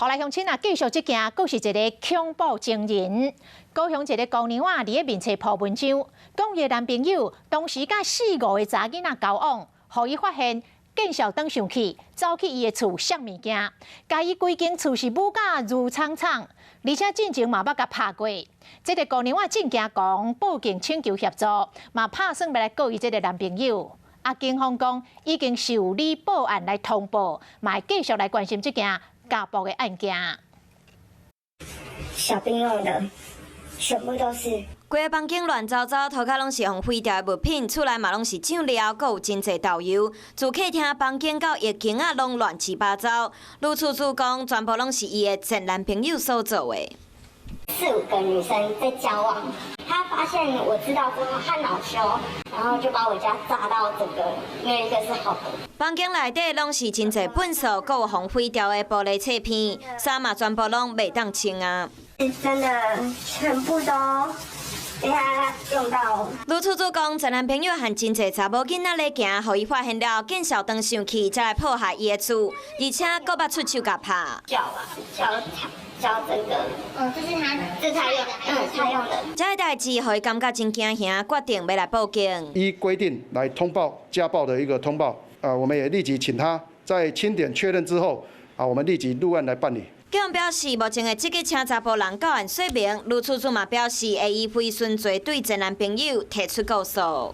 予來鄉親啊，繼續這件，閣是一个恐怖情人。高雄一个姑娘啊，佇咧面冊鋪文章，講伊的男朋友當時佮四五个查囡仔交往，予伊發現見笑轉生氣，走去伊的厝摔物件，共伊規間厝是舞甲如蒼蒼，而且進前嘛捌共拍過。這个姑娘啊，真驚講報警請求協助，嘛拍算欲來告伊這个男朋友。啊，警方講已經受理報案來通報，嘛會繼續來關心這件家暴的案件。小兵用的，全部都是。規个房間亂糟糟，塗跤攏是予毀掉的物品，厝內嘛攏是醬料，閣有真濟豆油。自客廳房間到浴間啊，攏亂七八糟。女厝主講，全部攏是伊的前男朋友所做的。四五個女生在交往，他發現我知道之後，他惱羞，然後就把我家炸到整個沒有一個是好的。房間內底攏是真濟糞掃，閣有予毀掉的玻璃碎片，衫嘛全部攏袂當穿啊。真的全部都被他用到。女厝主講，前男朋友和真濟查某囡仔咧行，予伊發現了，見笑轉生氣，才來破壞伊的厝，而且閣捌出手共拍。腳啊，腳腳整個，嗯，這是他，這是他用，嗯，他用的。這个代誌予伊感覺真驚嚇，決定欲來報警。依規定來通報家暴的一個通報，啊，我們也立即請他在清點確認之後，啊，我們立即入案來辦理。警方表示，目前會積極請查埔人到案說明。女厝主嘛表示，會依非順罪對前男朋友提出告訴。